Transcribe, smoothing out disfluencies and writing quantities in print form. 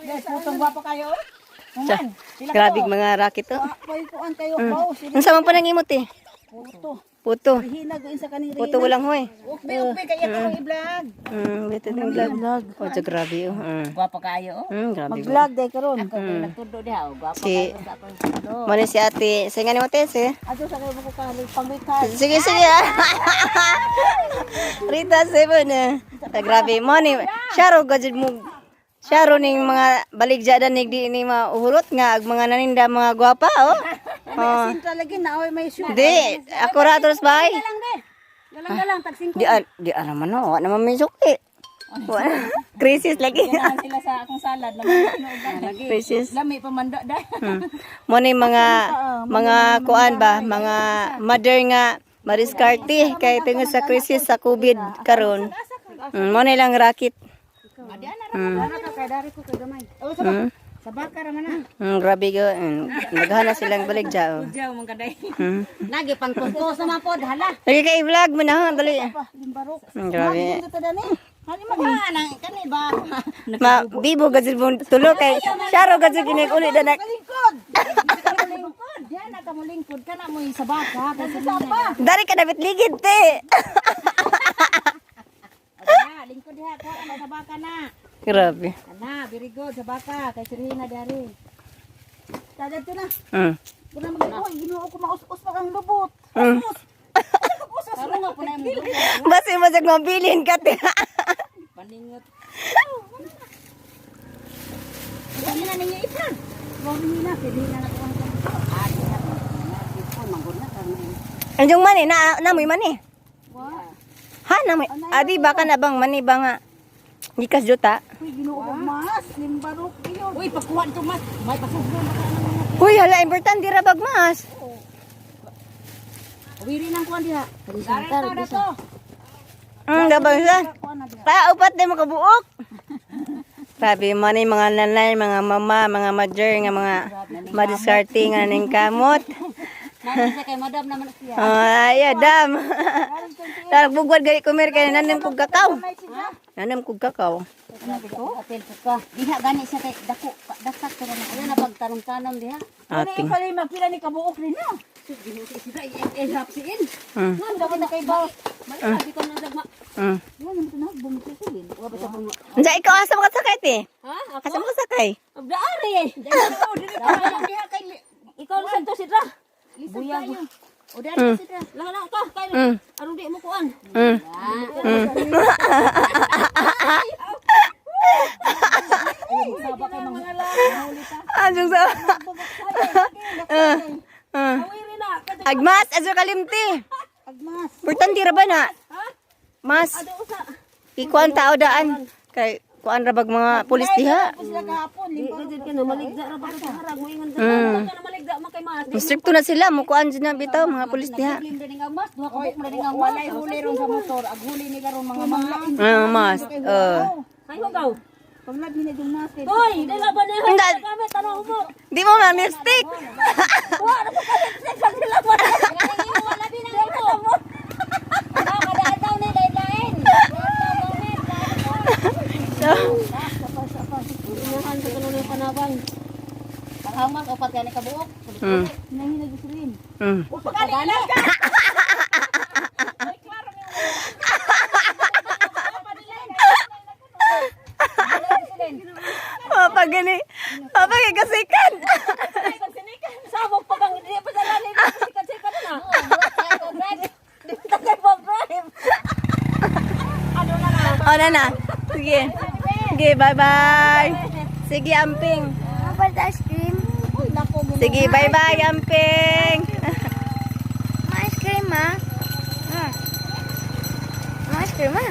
Guys, putong gwapo kayo. Sa, grabe mga racket to. Koy kuan kayo bao sila. Unsa man pa nang imot eh? Puto. Puto. Hina ko sa kaning Puto walang hoy. Ukbi ukbi kay ako i-vlog. Beto ng vlog. Oh, dyan, grabe oh. Gwapa kayo. Grabe. Mag-vlog day karon. Ako mm. Nagtudo diha oh. Gwapa Si kayo sa akong tudo. Mali si ate. Sige nga ni mo te, sige. Ato sa kayo mo kalig pangwikan. Sige, sige. Rita Seven eh. Ah, grabe mo ni. Sharo gajud mo. Sharo ning mga baligya danig di ni mga uhurot nga ag mga naninda mga gwapa oh. May asin talaga na oy may sugar. Di, ako ra terus bay. Galang galang tag 5. Di di ara man no, wa naman may sukli. Crisis lagi. Sila sa akong salad na lagi. Crisis. Lami pa man da. Mo ni mga kuan ba, mga mother nga mariskarte kay tungod sa crisis sa COVID karon. Mo ni lang racket. Dara ka kay dari ko kay gamay. Oh, sa sa baka ra man na. Grabe go. Nagana silang baligya. Oh. Diyaw man kaday. Lagi pang kuskus naman pod hala. Lagi kay vlog mo na ha, dali. Limbarok. Grabe. Dito dani. Hani man Nang kani ba? Ma bibo gajud mo tulo kay Sharo gajud kini uli danak. Lingkod. Lingkod. Diyan na ka mo lingkod kana mo sa baka kasi pa. Dari ka dapat ligid te. Diha, lingkod diha ko ana sa baka na. Grabe. Ana, very good sa baka kay Sirina dari. Tagad na. Kuna mag oy Ginoo ko maus-us pa kang lubot. Karon nga po na imong Basi mo jag mabilin ka te. paningot. Ano na ninyo ipran? Wag ni na kay di na nakuha ko. Ah, diha. Sipon manggod na karon. Anjong mani na namoy mani. Ha namoy. Adi baka na bang mani ba nga. Gikas juta. Uy Ginoo ko mas limbarok iyo. Uy, pagkuha nito mas. May pasugro na ka ng mga. Uy hala importante ra bag mas. Wiri nang kuan diha. Dari to dato. Dabang sa. Kuha na diha. Pa upat di mo kabuok. Sabi mo ni mga nanay, mga mama, mga mother, nga mga madiskarte nga ning kamot. Nani siya kay madam naman siya. Ay, adam. Bugwad gay kumer kay nanem kog kakao. Nanem kog kakao. Apel po ka. Diha gani siya kay dako dakak pero na ayo na pagtanom-tanom diha. Ating. Kali makila ni kabuok rin na. Sira eh hapsiin. Nan daw na kay ba. Mali sabi ko nang dagma. Wala naman na bumsusulin. Wa ba sa bunga? Unsa ikaw asa mo kasakay te? Ha? Ako? Asa mo kasakay? Abdaari. Diha kay ikaw na santo sidra. Buyag. O dari sidra. Lang lang ka kay aron di mo kuan. Anjong sa. Awiri na. Agmas aso kalimti. Agmas. Importante ra ba na? Mas. Ikuan tao daan kay kuan ra bag mga pulis diha. Tapos sila kahapon limbarok. Di ka na maligda ra ba sa harag mo ingon ka na maligda man kay mas. Stricto na sila mo kuan jud na bitaw mga pulis diha. Lim rin ang mas duha ka buok mo rin ang mas. Walay huli ron sa motor. Aghuli nila ron mga mga. Ah, mas. Oh. Sayo gaw. Paglag ni na mas kay. Hoy, di laban na Hindi. gamit tanong mo. Di mo ma lipstick. Wa na pa kasi sa sila ba. Wala bin ang imo. Kada daw ni lain-lain. Inahan sa kanon ng panabay. Panghamas o pagkani ka buok. Nangina gisulin. Pagkani. Papa gani. Papa kay kasikan. Sabog pa kang di pa sa lalim. Sikat-sikat na. Di pa tayo pa drive. Oh, na na. Sige. Sige, bye-bye. Sige, amping. About ice cream? Sige, bye-bye, amping. Ma ice cream, ma? Ma ice cream, ma?